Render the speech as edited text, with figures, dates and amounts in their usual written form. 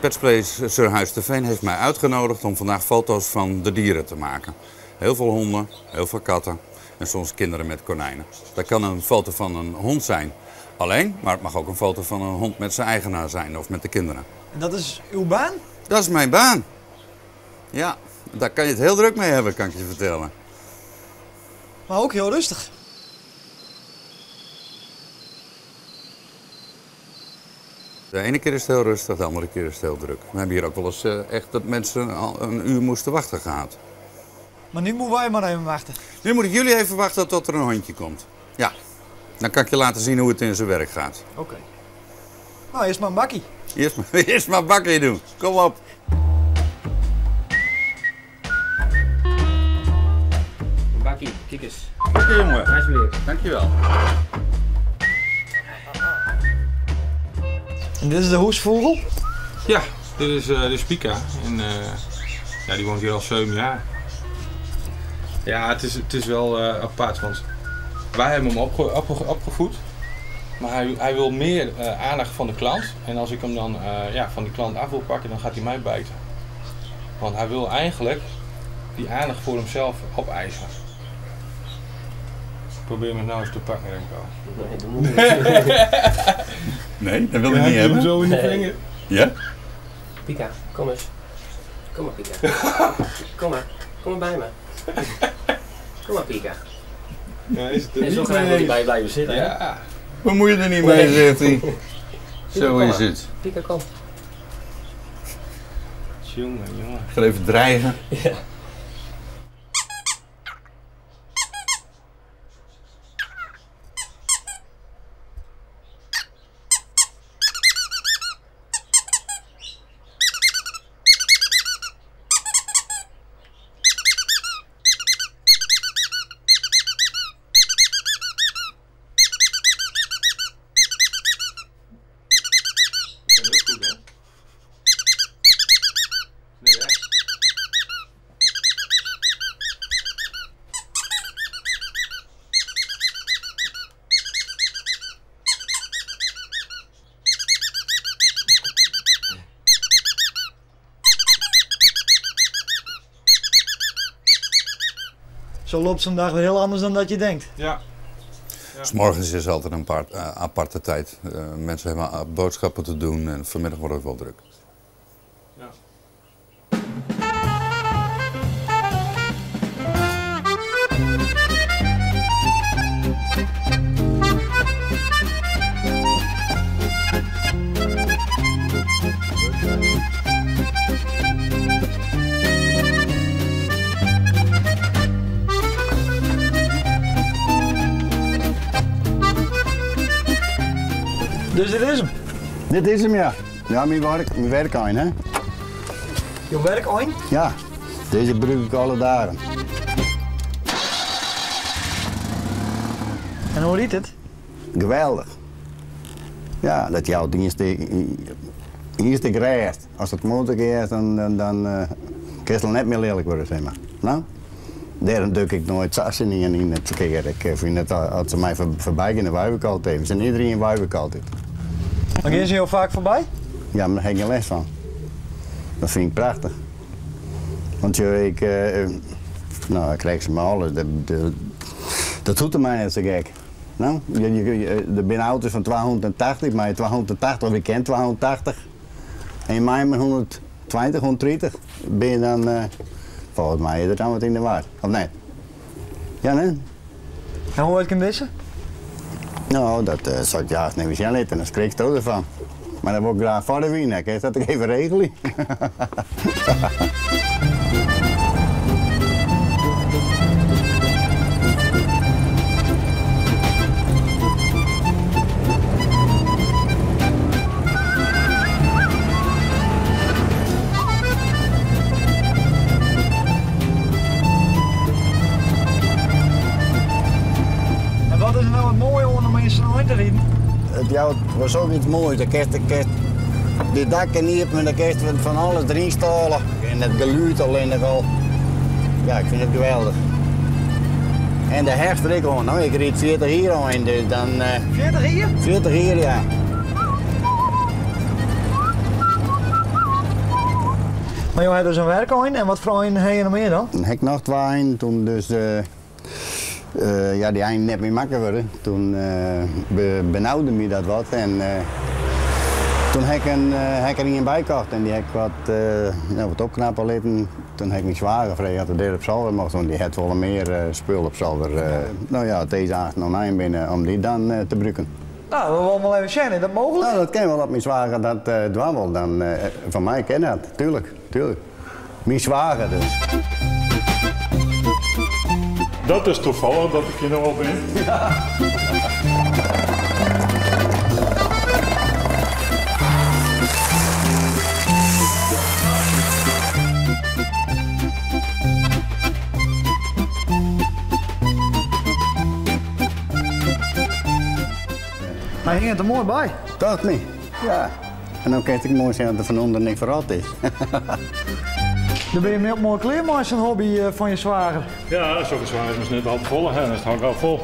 Petsplace Surhuisterveen heeft mij uitgenodigd om vandaag foto's van de dieren te maken. Heel veel honden, heel veel katten en soms kinderen met konijnen. Dat kan een foto van een hond zijn alleen, maar het mag ook een foto van een hond met zijn eigenaar zijn of met de kinderen. En dat is uw baan? Dat is mijn baan. Ja, daar kan je het heel druk mee hebben, kan ik je vertellen. Maar ook heel rustig. De ene keer is het heel rustig, de andere keer is het heel druk. We hebben hier ook wel eens echt dat mensen al een uur moesten wachten gehad. Maar nu moeten wij maar even wachten. Nu moet ik jullie even wachten tot er een hondje komt. Ja, dan kan ik je laten zien hoe het in zijn werk gaat. Oké. Nou, eerst maar een bakkie. Eerst maar bakkie doen. Kom op. Een bakkie, kijk eens. Oké, jongen. Alsjeblieft. Dankjewel. En dit is de hoesvogel? Ja, dit is de Pika. En ja, die woont hier al 7 jaar. Ja, het is wel apart, want wij hebben hem opgevoed. Maar hij wil meer aandacht van de klant. En als ik hem dan van die klant af wil pakken, dan gaat hij mij bijten. Want hij wil eigenlijk die aandacht voor hemzelf opeisen. Probeer me nou eens te pakken, Remco. Nee, dat moet niet. Nee, dat wil ik niet hebben. Zo in de vinger. Ja? Pika, kom eens. Kom maar, Pika. Kom maar. Kom maar bij me. Kom maar, Pika. Ja, is het er En zo niet graag wil mee hij bij blijven zitten. Ja. Bemoei je er niet mee, zegt hij. Zo kom is maar. het. Pika, kom. Jongen, jongen. Ik ga even dreigen. Ja. Zo loopt zo'n dag weer heel anders dan dat je denkt. Ja. Ja. 's Morgens is altijd een aparte tijd. Mensen hebben boodschappen te doen en vanmiddag wordt het wel druk. Ja. Dus dit is hem? Dit is hem, ja. Ja, mijn werk hè. Je werk een? Ja, deze gebruik ik alle dagen. En hoe riet het? Geweldig. Ja, dat jouw dienst eerste krijgt. Als het motor is, dan kan het net meer lelijk worden, zeg maar. Nou, daarom druk ik nooit sassen in het verkeer. Ik vind dat als ze mij voorbij gaan, dan wuif ik altijd. We zijn iedereen wuif ik altijd. Maar gaan ze heel vaak voorbij? Ja, maar daar heb ik geen les van. Dat vind ik prachtig. Want ik krijg ze maar alles. Dat doet er mij net zo gek. Nou, er zijn auto's van 280, maar 280, of ik ken 280. En in mij met 120, 130 ben je dan, volgens mij is er dan wat in de war. Of nee? Ja, nee? En hoe heet ik deze? Nou, dat zou ik juist niet meer zien, dan schrik ik er ervan. Maar dan wil ik graag voor de wien, hè. Kan je dat even regelen? En wat is er nou het mooie om in zo'n te rijden? Het was ook iets moois. Dan kerst de dakken niet op en dan kerst van alles erin stalen. En het geluid alleen nog al. Ja, ik vind het geweldig. En de herfst ik gewoon. Nou, ik ried 40 hier al in, dus dan... 40 hier? 40 hier, ja. Mar jo ha dus in werkein en wat foar einen ha je noch mear dan? Dan ha ik noch twa einen, toen dus ja, dy einen net mear makke wurde. Toen benaude my dat wat en toen ha ik in, ha ik der ien by kocht en dy ha ik wat, no, wat opknappe litten. Toen ha ik myn swager frege oft er dêr op solder mocht, want dy hat wol mear spul op solder. No ja, as dizze aanst noch nij binne, om dy dan te brûken. No, we wolle wol even sjen, is dat mooglik? No, dat kin wol, as myn swager dat dwaan wol, dan fan my kin dat, tuerlik, tuerlik. Myn swager dus. Dat is toevallig dat ik hjir no al bin. Hy hinget der moai by. Tocht my, ja. En dan kin ik moai sjen dat der fan ûnderen niks ferrot is. Dan binne je moai klear mei sa'n hobby eh, fan je swager. Ja, sokke swagers moatst net al te folle ha, dan is it gau fol.